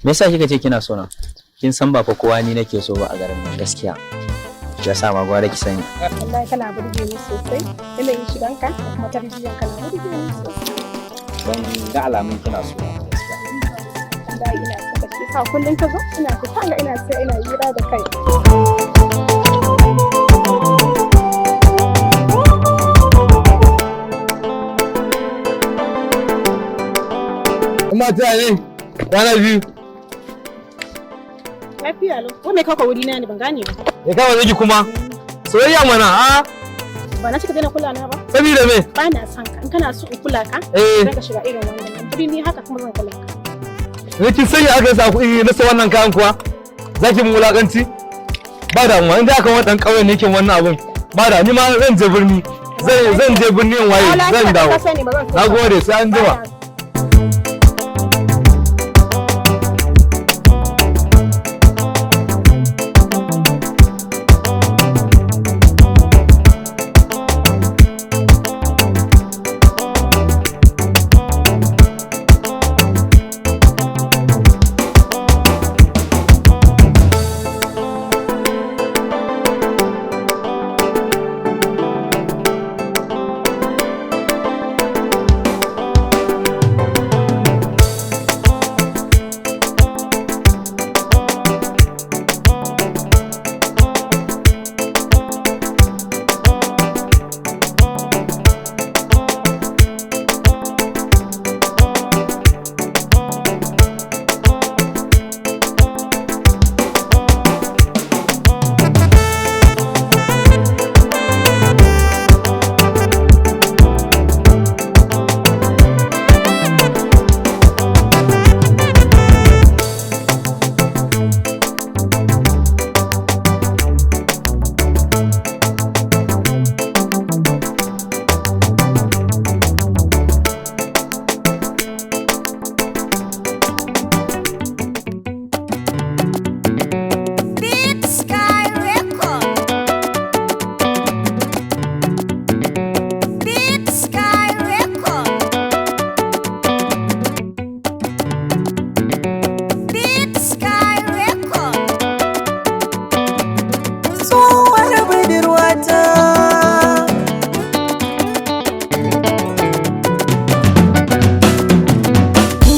Me yasa kika ce kina so na? Kin san ba fa kowa ni nake so ba a garin nan gaskiya. Ya sa ma gwara ki sani. Wallahi kana burge ni sosai. Yanayin shiganka da kuma tarbiyyanka na burge ni sosai. Ban ga alamun kina so na gaskiya. Wallahi ina son ka, shi yasa kullum ka zo ina fita ga ina sai ina hira da kai. Kuma ta ne kwana biyu. Lafiya lau. Ko me kaka wuri na ne ban gane ba. Ya kama miki kuma soyayya mana a. Ba na cika daina kula na ba. Saboda me? Ba na son ka. In kana so in kula ka, Eh. zan ka shiga irin wannan. Birni haka kuma zan kula ka. Ne kin sanya aka sa kuɗi na sai wannan kayan kuwa zaki mun wulakanci? Ba damuwa, in da aka wani dan ƙauyen ne ke wannan abun, ba da ni ma zan je birni, zan je birni in waye zan dawo. Ka sani ba zan so Na ka. gode, sai an jima. Ba na. Big Sky Record. Big Sky Record. Big Sky Record. Tsohuwar budurwata,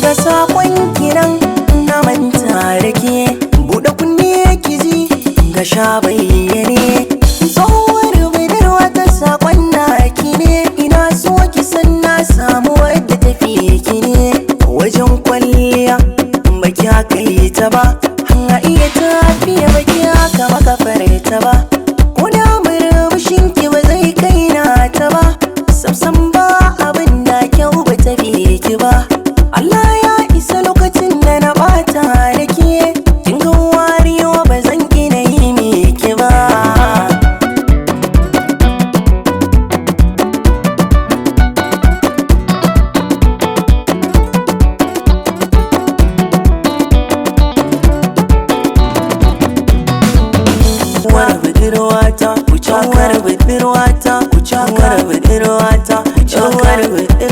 ga sakon kiran na manta da ke, buɗe kunne ki ji ga sha bayyane. Tsohuwar budurwata, sakon na ki ne, ina so ki san na samu wadda tafi ki ne. Wajen kwalliya baki haka yi ta ba, hanga iya tafiya baki haka maka ta ba, ko da murmushin ki ba zai kai na ta ba, samsam ba abin da kyau ba tafi ki ba. Allah ya isa lokacin da na bata da ke, kin ga wariyo ba zan kina yi miki ba. Tsohuwar budurwata, tsohuwar budurwata, tsohuwar budurwata, tsohuwar budurwata.